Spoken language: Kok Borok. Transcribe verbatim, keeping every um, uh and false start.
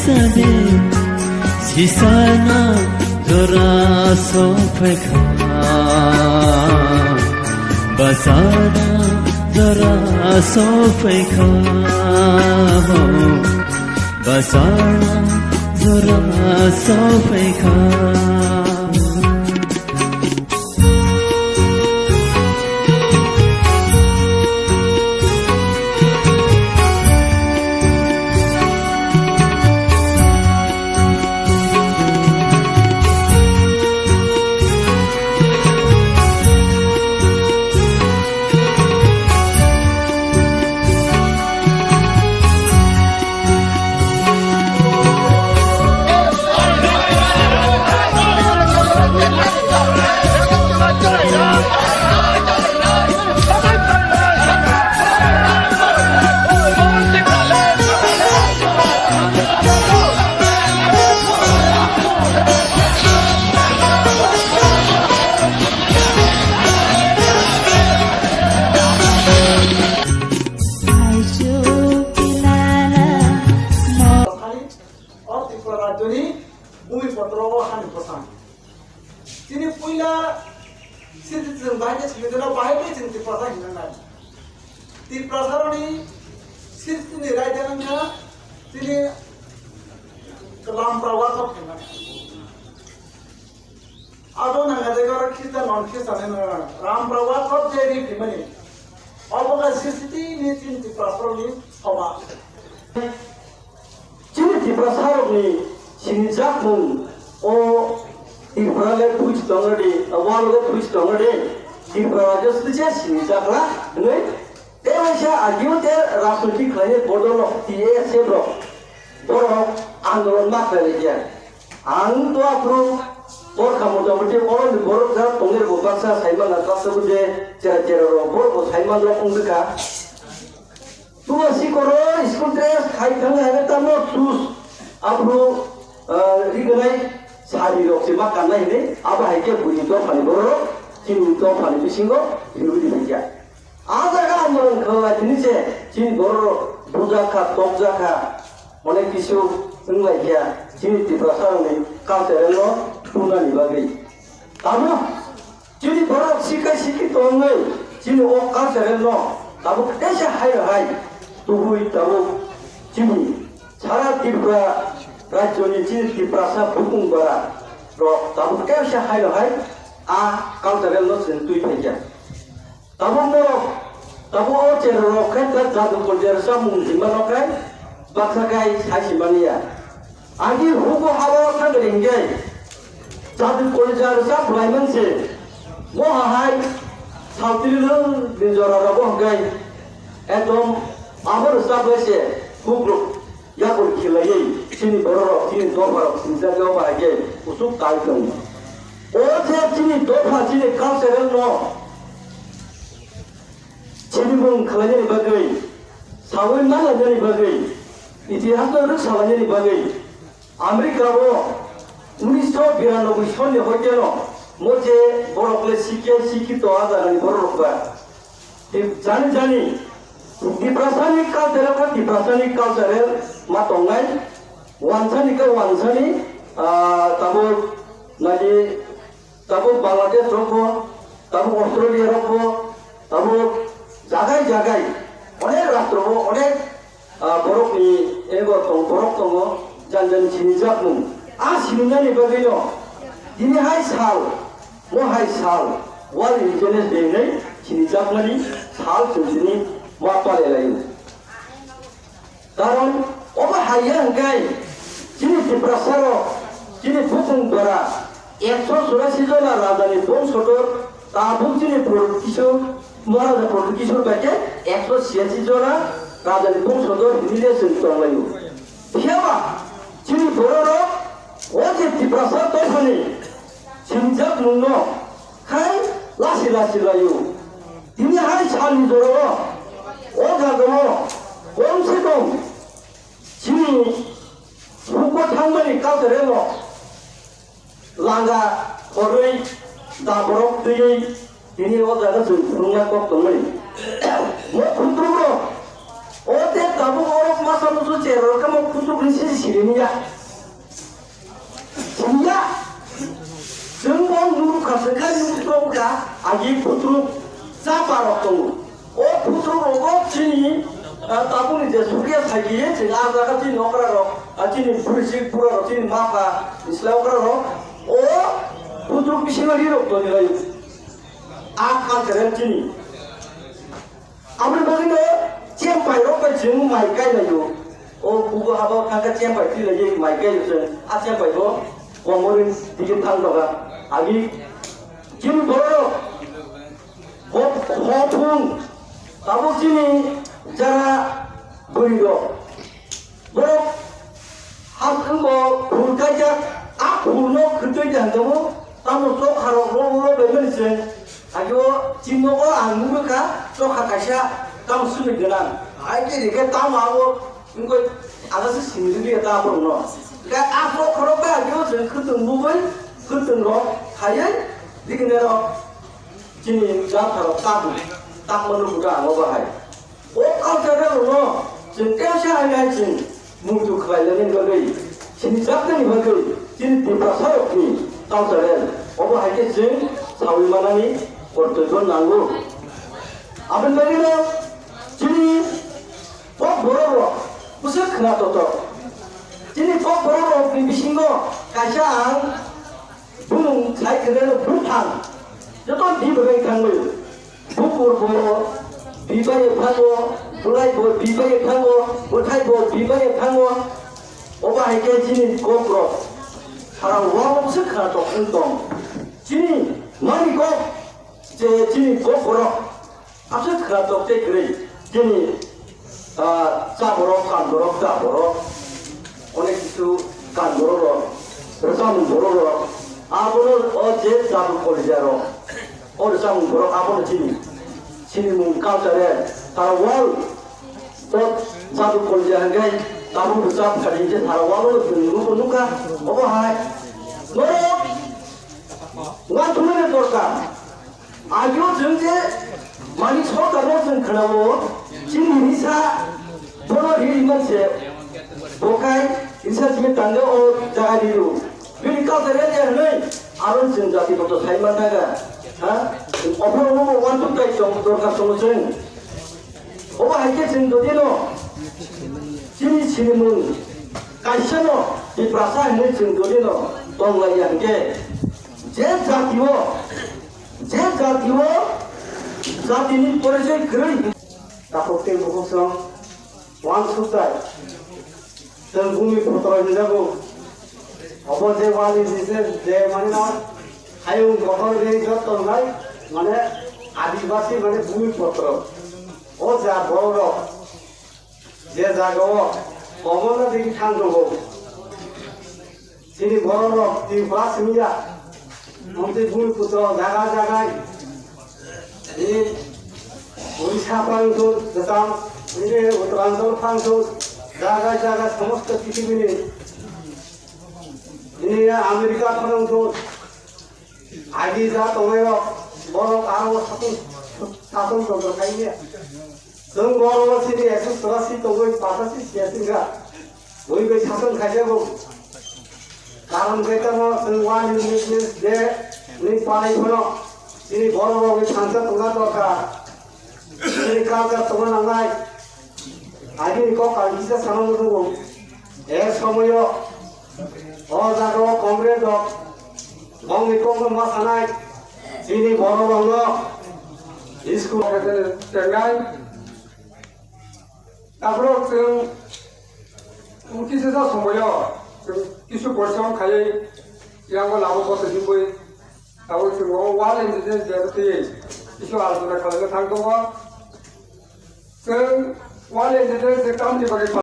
Tade sisana jora sophaikha, basana jora sophaikha, basana jora sophaikha. Thani o Tripura rajyoni bhumi potro o hani bwsang. Chini puila sriti chwng bahai khe swngwi jora bahai khe chwng Tiprasa hinwi nai. Tiprasarokni sritini raida wngkha chini Lampra Wathok hinwi. Abo nangajak oro Khristan non Khristan hinwi Lampra Wathok je ri phimani. Obo khe sritini chini Tiprasarokni soba. Chini Tiprasarokni sinijakmung o Tripura le buji tongo di, world le buji tongo di, Tripura rajyo sini je sinijakla hinwi tei waisa agio tei rajniti khlainai bodol rok, T A S F rok, borok andolon ma khlai laikya. Ang to aphuru borkha motamoti oroni borok jara tongnai rokbo baksa saimana, kaisa bo je chera chera rok borok bo saiman rok wngwi kha. Tuwa sikoro school dress khai thang hai tamo sus aphuru, ah, rignai sari rok se ma kannai hinwi abo hai khe buini dophani borok chini dophani bisingo hinwi di phaikha. Ah jaga andolon khlai tini se chini borok rok bujak kha, tokjak kha, onek kisu wng lai kha chini Tiprasa rokni cultural no thumnani bagwi. Tamo Chini borok sikai siki tongwi chini o cultural no tabuk teisa hai hai tubui tabuk chini sara Tripura rajyoni chini Tiprasa bukung bara rok tabuk teisa hai hai a cultural no chwng twi phaikha. Tabuk borok tabuk o cherok khe jadu kuljar samung himma no khai baksa khai sai simaniya. Agi hugo habo thangri hingke, chati kolija rwchap phlai manse, moha hai saltiri lwng ni jora rogo hingke, ekdom abo rwchap bai se hugruk yakul khilaiwi chini bororok, chini dopharok sinijagwi obo hai khe kuchuk kai tongo. O je chini dopha, chini cultural no, Chini mung khlainani bagwi, sawi ma lainani bagwi, itihas no rwk salainani bagwi, America o unisho biranoboi sonni hoiteno mo je borok le sikhe sikhi to a jagani borok rok ba. Tei jani jani Tiprasani cultural kha Tiprasani cultural ma tongnai, wansani kha wansani, ah, tabuk nai Tabuk Bangladesh rok bo, tabuk Australia rok bo, tabuk jagai jagai onek rastro bo onek, ah, borok ni ego tong, borok tongo, jan jan sini jakmung. A sini nani bagwi no tini hai sal, mo hai sal, World Indigenous Day hinwi sini jakmani sal chwng tini ma pale laio. Karon obo hai ya hwnkhe chini Tiprasa rok, chini bukung bora ekso churasi jona raja ni bongsotor, tabuk chini Pradyut Kishore, Maharaja Pradyut Kishore bai khe ekso chiyasi jona raja ni bongsotor hinwi le chwng tong laio. Phiya ba chini borok rok o je Tiprasa dophani sinijak mung no khai lasi lasi laio. Tini hai salni jorao o jagao kom se kom chini hugo thangmani cultural no langa khorwi da borok twiwi tini o jaga chwng phunukna kok tongmani. Mo khutruk rok o te tabuk orok Masa musu cheror kamo putruk ni sisi siri niya. Siriya. Chwng bo nuru kha se khai nuru tro kha agi putruk chapa rok tongo. O putruk rogo chini, ah, tabukni je sukya saigi chini ah jaga chini okra rok, ah, chini purisi pura rok chini mapha isla okra rok. O putruk bisingo ri rok toni lai. A cultural chini. Aboni bagwino chempai rok bai chwng mai kai laio. O kugo habo thangkhe chempai twi laiwi mai kai chwng. A chempai bo komorin digi thang doga. Agi chini borok bo, bo phung. Tabuk chini jara bwrwi rok. Borok hapung bo phul kaijak, a phul no khwtwi de hangkhe bo tamo chokha rok rw rw bai mani se. Agio chini nogo ang nugwi kha chokha kaisa tamo sumi gwnang. Hai khe rikhe tamo abo wngkoi aga se simi rwgwi ta borok no. Khe a chokha rok bai agio chwng khwtwng bugwi khwtwng rok khaiwi riknai rok chini gatha rok tak tak manu buda ang obo hai. O cultural no chwng kesa hai hai chwng muitu khlai nani bagwi, chini jatni bagwi, chini Tiprasa rokni cultural obo hai khe chwng sawi manani kortobyo nango. Aboni bagwi no chini kok borok rok bwswk khna totok. Chini kok borok rokni bisingo kaisa ang bumung sai khwrwino buphang joto di bagwi thangwi. Bukur bo bibai thango, bwlai bo bibai thango, bwthai bo bibai thango. Obo hai khe chini kok rok sara wao se khna tok wng tong. Chini mani kok je chini kok borok aswk khna tok tei kwrwi. Chini ah, cha borok, kan borok, cha borok, onek kisu kan borok rok, rwchapmung borok rok, abono o je jadu kolija rok, o rwchapmung borok abono chini, chini mung culture, sara world o jadu kolija hwnkhe tabuk rwchap kha hwnkhe sara world o chwng nugo nukha, obo hai norok uansukmani dorkar. Agio chwng je mani sorkarno chwng khwnao, chini hinsa bono ri ri man se, bo khai hinsa simi tangde o jaga ri ru. Bini culture ya hwnwi aro chwng jati kotor sai man thaga. Ha? Ophor obo uansuk tai tong dorkar tongo chwng. Obo hai khe chwng jodi no chini sinimung kaisa no Tiprasa hinwi chwng jodi no tong lai ya hwnkhe je jati o Je jati o jatini porichoi kwrwi. Takhuk tei bukhuk song uansukjak. Chwng bumi putro hinjago. Obo je wali je, je mane na hayung kotor je jotto nai, mane adibasi mane bumi putro. O ja borok je jaga o komono digi thang tongo. Chini bororok Tripura simi ya. Amtwi bumiputro jaga jaga. Ni Odisha phang thung, Assam, ni Uttaranchal phang thung, jaga jaga samosto pithibini. Ni America phang thung. Agi ja tongnai rok, borok aro sason, sason tongtong khai ya. Chwng borok chini ekso chorasi tongwi pachasi siyasi wngkha. Bui bai sason khaijak bo. Karon khe tamo chwng wani witness de ni palai phano chini borok rok bai thansa tongna dorkar. Chini culture tongna nangnai. Agini kok karon kisa sana muchungo. E somoyo o jaga o Congress rok bongni kokno ma sanai. Chini borok rokno school tengnai. Takhorok chwng kisa sa somoyo chwng kisu porishrom khaiwi yango labo kotor himwi tabuk chwng o wall engineer je twiwi kisu alochona khlaina thang tongo. Chwng wall engineer je tamni bagwi